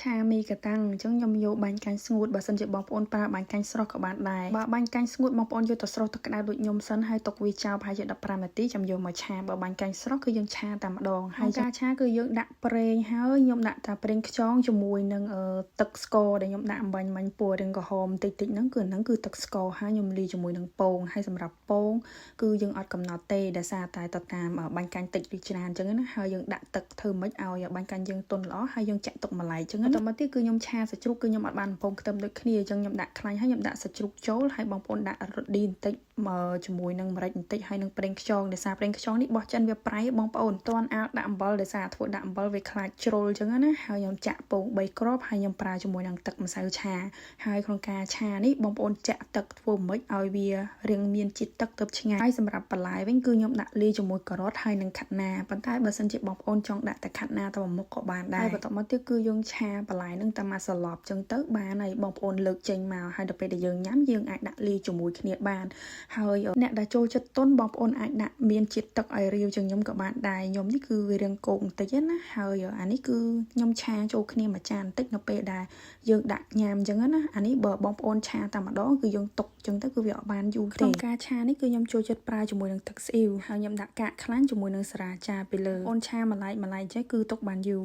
ឆាមីកាតាំងអញ្ចឹងខ្ញុំយកបាញ់កាញ់ស្ងួតបើសិនជាបងប្អូនប្រើបាញ់កាញ់ស្រស់ក៏បានដែរបើបាញ់កាញ់ស្ងួតបងប្អូនយកទៅស្រុះទឹកក្តៅដូចខ្ញុំសិនហើយទុកវាចោលប្រហែលជា15នាទីចាំយកមកឆាបើបាញ់កាញ់ស្រស់គឺយើងឆាតែម្ដងហើយការឆាគឺយើងដាក់ប្រេងហើយខ្ញុំដាក់តែប្រេងខ្យងជាមួយនឹងទឹកស្ករដែលខ្ញុំដាក់អំបាញ់មិញពណ៌រាងក្រហមតិចតិចហ្នឹងគឺហ្នឹងគឺទឹកស្ករហើយខ្ញុំលាយជាមួយនឹងពងហើយសម្រាប់ពងគឺយើងអត់កំណត់ទេដោយសារតែទៅតាមបាញ់កាញ់តិចឬច្រើនអញ្ចឹងណាហើយយើងដាក់ទឹកធ្វើម៉េចឲ្យបាញ់កាញ់យើងទន់ល្អហើយយើងចាក់ទុកម្លាយអញ្ចឹងបន្តមកទៀតគឺខ្ញុំឆាសាច់ជ្រូកគឺខ្ញុំអត់បានបំពងខ្ទឹមដូចគ្នាអញ្ចឹងខ្ញុំដាក់ខ្លាញ់ហើយខ្ញុំដាក់សាច់ជ្រូកចូលហើយបងប្អូនដាក់រឌីបន្តិចមកជាមួយនឹងម្រេចបន្តិចហើយនឹងប្រេងខ្យងដោយសារប្រេងខ្យងនេះបោះចិនវាប្រៃបងប្អូនតន់អាលដាក់អំបិលដោយសារធ្វើដាក់អំបិលវាខ្លាចជ្រុលអញ្ចឹងណាហើយខ្ញុំចាក់ពង3គ្រាប់ហើយខ្ញុំប្រើជាមួយនឹងទឹកម្សៅឆាហើយក្នុងការឆានេះបងប្អូនចាក់ទឹកធ្វើម៉េចឲ្យវារាងមានជាតិទឹកទៅឆ្ងាញ់ហើយសម្រាប់បន្លែវិញគឺខ្ញុំដាក់លាយជាមួយការ៉ុតហើយនិងខាត់ណាប៉ុន្តែបើសិនជាបងប្អូនចង់ដាក់តែខាត់ណាទៅមួយមុខក៏បានដែរហើយបន្តមកទៀតគឺយើងឆាបន្លែនឹងតែមួយសន្លប់ចឹងទៅបានហើយបងប្អូនលើកចេញមកហើយដល់ពេលដែលយើងញ៉ាំយើងអាចដាក់លាយជាមួយគ្នាបានហើយអ្នកដែលចូលចិត្តតុនបងប្អូនអាចដាក់មានជាតិទឹកឲ្យរាវជាងខ្ញុំក៏បានដែរខ្ញុំនេះគឺវារាងគោកបន្តិចណាហើយអានេះគឺខ្ញុំឆាចូលគ្នាមួយចានបន្តិចនៅពេលដែលយើងដាក់ញ៉ាំអញ្ចឹងណាអានេះបើបងប្អូនឆាតែម្ដងគឺយើងទុកអញ្ចឹងទៅគឺវាអត់បានយូរទេក្នុងការឆានេះគឺខ្ញុំចូលចិត្តប្រើជាមួយនឹងទឹកស្អ៊ីវហើយខ្ញុំដាក់កាកខ្លាញ់ជាមួយនឹងសារ៉ាចាពីលើអូនឆាម្លែកម្លែកចេះគឺទុកបានយូរ។